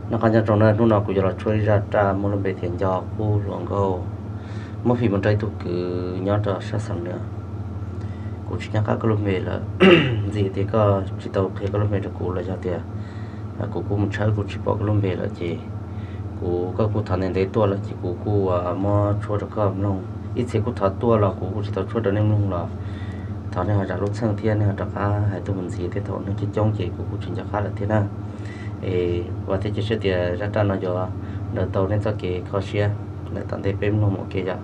Noj qab nyob zoo na, hnub no kuv yuav los tshuab ib zaj raj muaj lub npe tias Nco Qub Hluas Nkauj. Muab phim mus rau ib tug kwv nyob rau sab Xam Nuas. Kuv tsis nco qab koj lub npe lawm, ntxiv tias koj tsis tau qhia koj lub npe rau kuv los yog tias kuv kuj mus tshawb kuv tsis pom koj lub npe lawm ces kuv, koj kuj thov ntev ntev tuaj lawm ces kuv kuj muab tshuab rau koj mloog. Ib txhia kuj thov tuaj los kuv kuj tsis tau tshuab rau nej mloog los thov nej ho zam lub txim thiab nej ho rov qab hais tuaj mus ntxiv thiab, thaum neeg coob coob ces kuv kuj tsis nco qab lawm thiab na. Es ua thiab cia siab tias zaj raj no yuav daws tau nej txoj kev kho siab. Ntawm tom ntej peb mloog mus ua ke yom.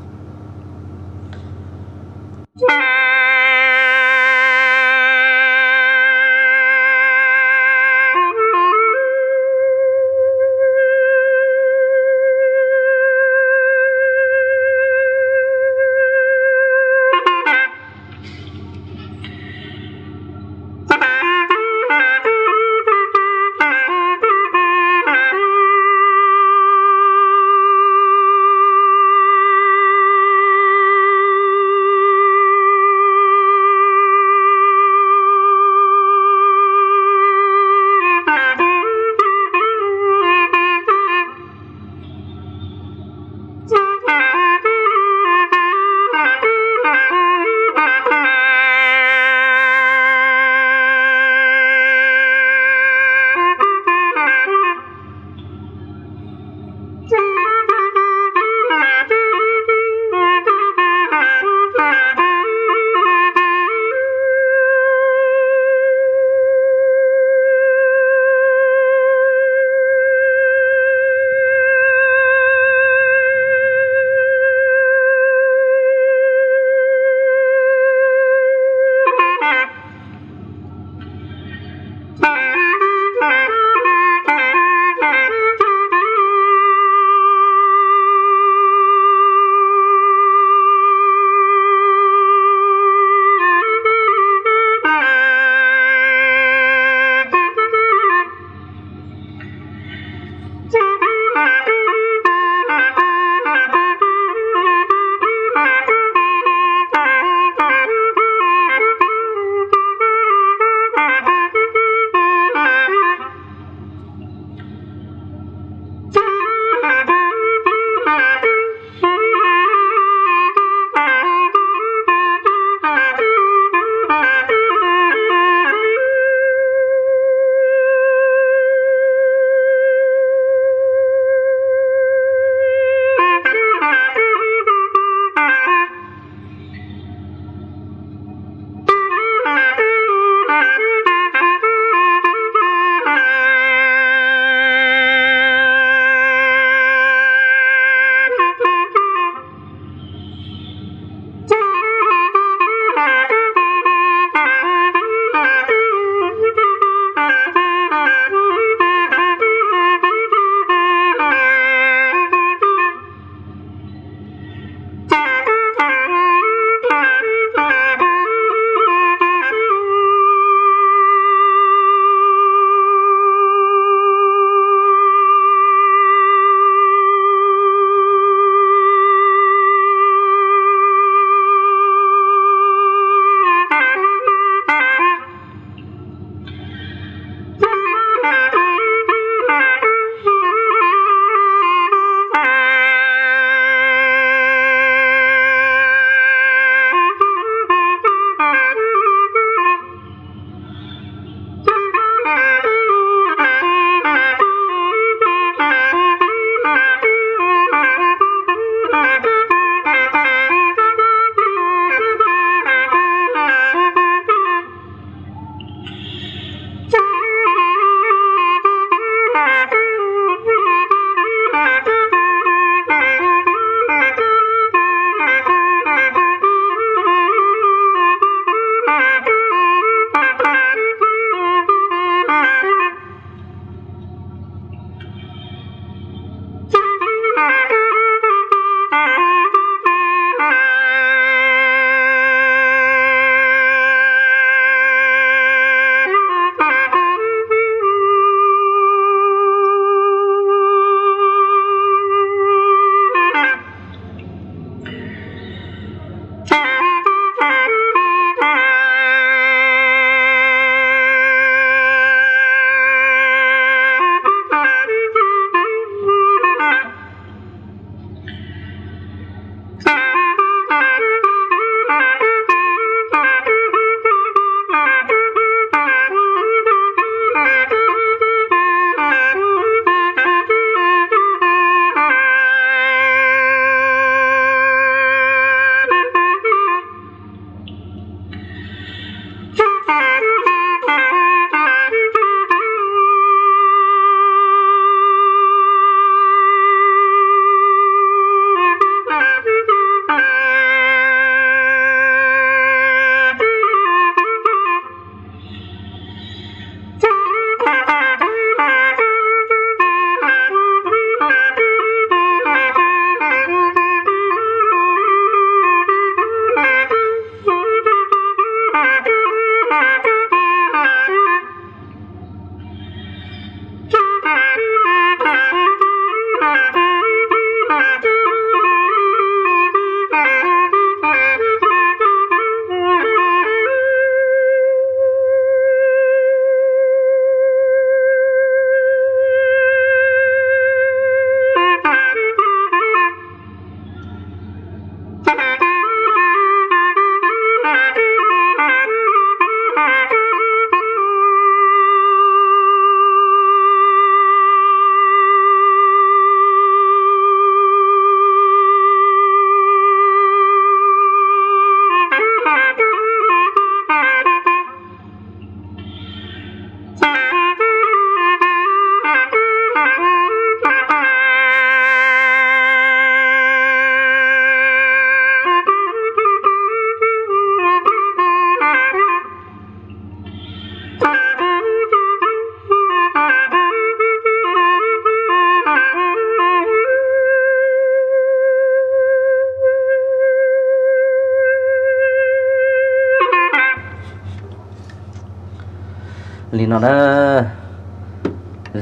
Li no na,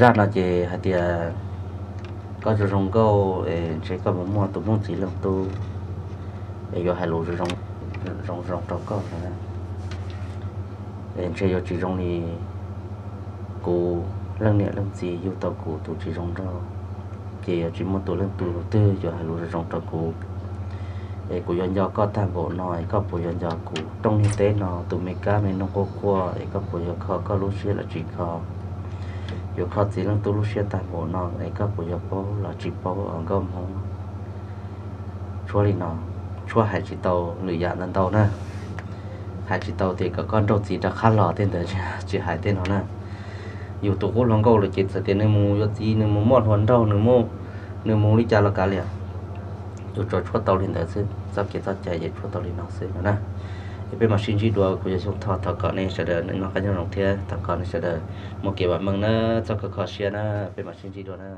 zaj no ces hais tias koj zoo zoo nkauj es ntshe koj mus muaj tus hmoob txiv leej tub es yuav hais lus zoo zoo rau koj no, es ntshe yuav tsis zoo li kuv leej niam leej txiv yug tau kuv tus tsis zoo nraug, ces yuav tsis muaj tus leej tub twg yuav hais lus zoo zoo rau kuv. Es kuv yuav nco koj tag npaum no es koj puas yuav nco kuv? Rooj niag teb no tus me kab me noog quaj quaj es koj puas yuav kho koj lub siab los tsis kho? Yuav kho txiv leej tub lub siab tag npaum no es koj puas yuav paub los tsis paub os nkauj hmoob? Tshuab li no, tshuab hais tsis tau lwm yam ntau ntau na. Hais tsis tau tias kom koj nrauj txiv rov qab los tej ntawd tsis hais tej no na. Yus tus qub hluas nkauj lawm ces txawm tias nws mus yuav txiv, nws mus muaj hluas nraug, nws mus, nws mus li cas los kav liam, yus tsuas tshuab tau li ntawd xwb, txoj kev txoj cai ces tshuab tau li no xwb no na. Es peb mam sib ntsib dua, kuv yog Xyooj Thoj, thov kom nej sawv daws noj qab nyob zoo thiab thov kom nej sawv daws muaj kev vam meej na, txhob kho kho siab na, peb mam sib ntsib dua na.